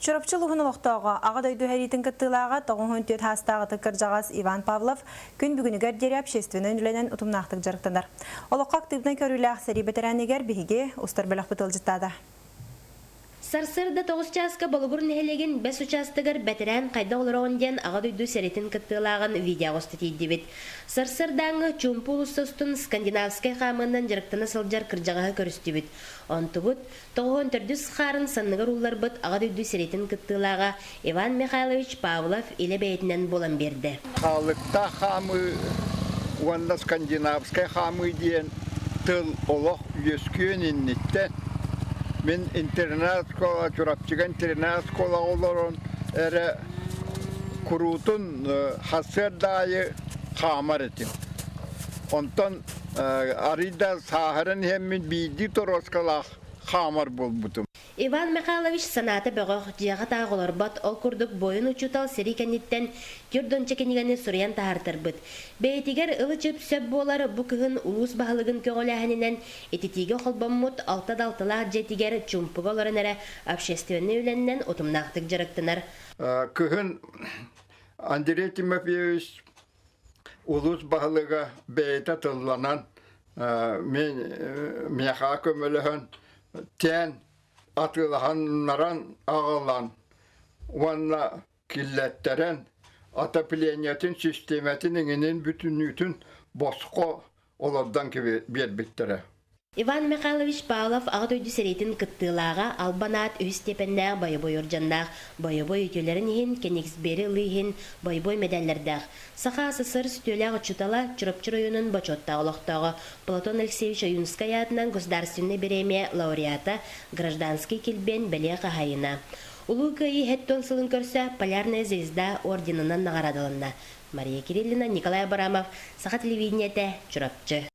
Чурапчы улууһун олохтооҕо, Аҕа дойду сэриитин кыттыылааҕа 94 саастаах ытык кырдьаҕас Иван Павлов күн бүгүнүгэр диэри общественнай үлэнэн утумнаахтык дьарыктанар. Олоххо актыыбынай көрүүлээх сэрии бэтэрээнигэр биһиги устар бөлөхпүт ыалдьыттаата. Сарсыарда тоҕус чааска Болугур нэһилиэгин Бэс учаастагар бэтэрээн хайдах олороҕун диэн Аҕа дойду сэриитин кыттыылааҕын видеоҕа уста тиийдибит. Сарсыардааҥҥы чуумпу уулусса устун скандинавскай хаамыынан дьарыктана сылдьар кырдьаҕаһы көрүстүбүт. Онтубут, 94 хаарын санныгар уулларбыт Аҕа дойду сэриитин кыттыылааҕа Иван Михайлович Павлов илэ бэйэтинэн буолан биэрдэ. Хаалыктаах хаамыы уонна скандинавскай хаамыы диэн тыл олох үөскүөн инниттэн мин интернат-школа, Чурапчыга интернат-школаҕа олорон эрэ куруутун сарсыарда аайы хаамар этим. Онтон арыый да сааһыран иһэммин биирдии торуоскалаах хаамар буолбутум. Иван Михайлович санаата бөҕөх, дьиэҕэ таах олорбот, ол курдук буойун учуутал сэрии кэнниттэн түөрт уонча кинигэни суруйан таһаартарбыт. Бэйэтигэр ылы-чып сөп буолар бу кыһын улуус баһылыгын көҕүлээһининэн ититиигэ холбоммут алта да алталаах дьиэтигэр чуумпуга олорон эрэ общественнай үлэннэн утумнаахтык дьарыктанар. Кыһын Андрей Тимофеевич улуус баһылыга бэйэтэ тылланан мин миэхэ көмөлөһөн тээн атыылаһаннаран аҕалан уонна киллэттэрэн отоплениетын систиэмэтин иҥинин бүтүннүүтүн босхо олордон биэрбиттэрэ. Иван Михайлович Павлов Аҕа дойду сэриитин кыттыылааҕа, албан аат үһүс степеннээх бойобуой уордьаннаах, бойобуой үтүөлэрин иһин, Кенигсбери ылыы иһин бойобуой мэдээллэрдээх, Саха АССР сүтүөлээх учуутала, Чурапчы оройуонун бочуоттаах олохтооҕо, Платон Алексеевич Ойуунускай аатынан Государственнай бириэмийэ лауреата, Гражданский килбиэн бэлиэ хаһаайына. Улуу Кыайыы 70 сылын көрсө Полярная звезда орденынан наҕараадаланна. Мария Кириллина, Николай Абрамов, Саха телевидениетэ, Чурапчы.